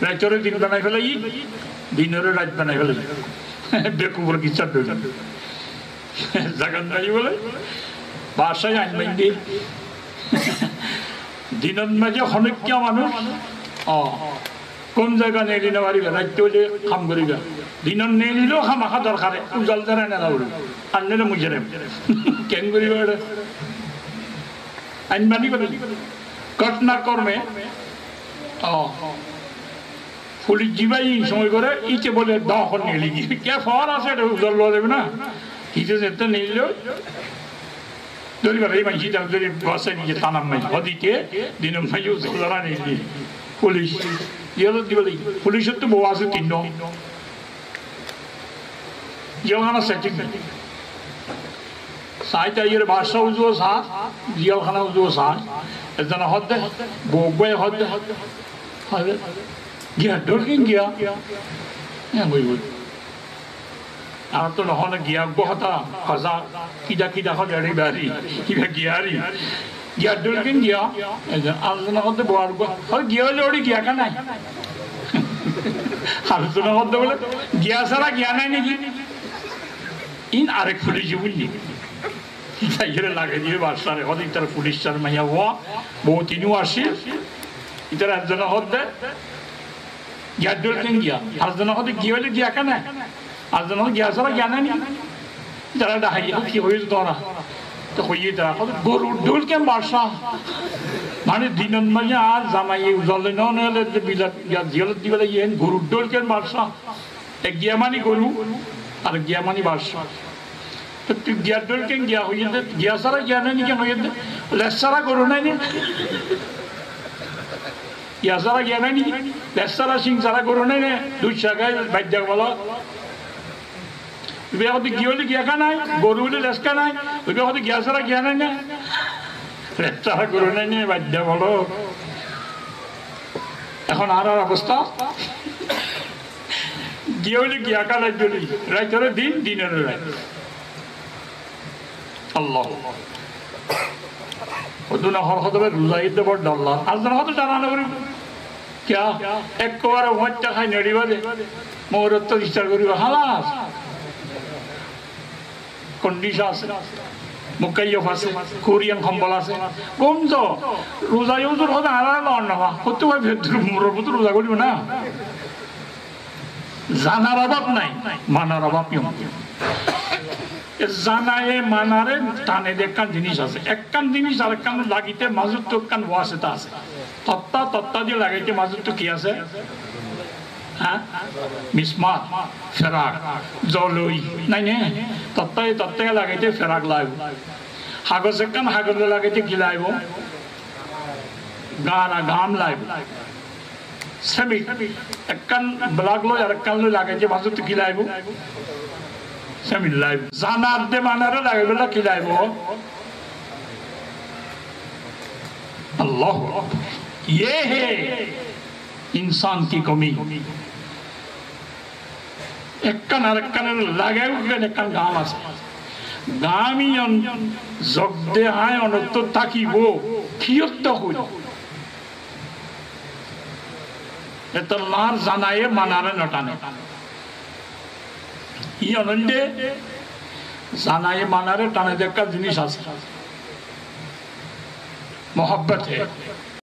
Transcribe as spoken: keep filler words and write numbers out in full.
Raitoré din banai félaiye, dinoré rait banai félaiye. Bekufór kissá dóilla. Zagan bái bóle, baácá ain baindé. Dinot maze honókkiya manúic, ó, gom zaga neeli no faribá, raitte óile ham goribá. Dinot neeliló hámaká dorkare, uzal dórai nela foribo. Ar noile mujrim. Ken goribá ére? Ain bani félaiye. Gótona korme, ó, fulic zibá in somoi gore, íte bóle dóhon neeli giyé. Kiyá fór asé, ére uzal lowa zaibo na? Íte zette neeliló, dóri félaiye, maincé ítará dóri bosai diye tanat maze. Hóde íte dinot maze uzal dórai neeli giyé. Fulic, ziyolot diba laiggé. Fulicottú bou asé tinno. Ziyolhana setting nai. Sai tai ere baácá uzu saá, ziyolhana uzu saá. Ezzone hódde, bou uggúa hódde, hódde, "Giyar dhól ken giya?" Eén hoibo. Añára to no hone giya uggúa hotá, hosá, kida kida hode eri bari, iba giyari. Giyar dhól ken giya? Ezzone, ar zone hódde bou ar uggúa, "Hó, giya óile óri giya ken nai?" Ar zone hódde bóle, "Giya sára giya nai niki?" In arek fulic búinni. Ítará lagai diye baácáre, hóde ítará fulic sar maiya uwa, bou tinno asé. Ítará ezzone hódde, "Giyar dhól ken giya?" Ar zone hódde, "Giya óile giya ken nai?" Ar zone hódde, "Giya sára giya nai niki?" Ítará dhahaiye, "Ki hoiyó tuáñra?" Te hoiyé ítará, hódde, "Gorur dhól ken baácá?" Mane dinot maze ar zamaiye uzal no neele de bilat giya ziyolot diba laiggé, "Gorur dhól ken baácá?" Ek giya mani goru, ar giya mani baácá. Te tui giyar dhól ken giya hoiyé de, giya sára giya nai niki hoiyé de, lec sára goru nai ni? Giya sára giya nai niki? Lec sára, sing sára goru nai ni? Dui sára gai baidda bolo. Iba hódde giya óile giya ken nai, goru óile lec ken nai, iba hódde giya sára giya nai ni? Lec sára goru nai ni, baidda bolo. Ehón añárar obosta? Giya óile giya ken nai dhóli, raitoré din, dinoré rait. Allah. Hodún ahór hodún ruza id de bor dhor lar. Ar zone hódde dhor no goribo. Kiyá? Ekkebare uáñtta hái neriba de. Mourot to disturb goribo. Halas. Condition asé. Mukayyaf asé. Korean kombol asé. Gom to. Ruza uzur hódde añára lon no fa. Hottú bái beddur muror bútore ruza goribo na. Zanar obab nai, manar obab yó. E zanaye manare tane de ekkán zinis asé. Ekkán zinis arekkán lagite mazottu ekkán wasita asé. Totta, totta diye lagaite mazottu ki asé? Há? Mismar, ferak, zoloi, nai ne? Tottaye, tottaye lagaite ferak laibo. Hagos ekkán hagos lagaite ki laibo? Gara, gam laibo. Semit, ekkán blok loi arekkán loi lagaite mazottu ki laibo? Semit laibo. Zanar de manare lagaibolla ki laibo? Allahu Akbar. Ye hai insán ki kami. Ekkán arekkánore lagaibo, ekkán gam asé. Gam iyan zog de hái onottu tákibo, kiyólla hoil? Etolla ar zanaye manare no tane. Iyan óilde zanaye manare tane de ekkán zinis asé. Muhabbot hai.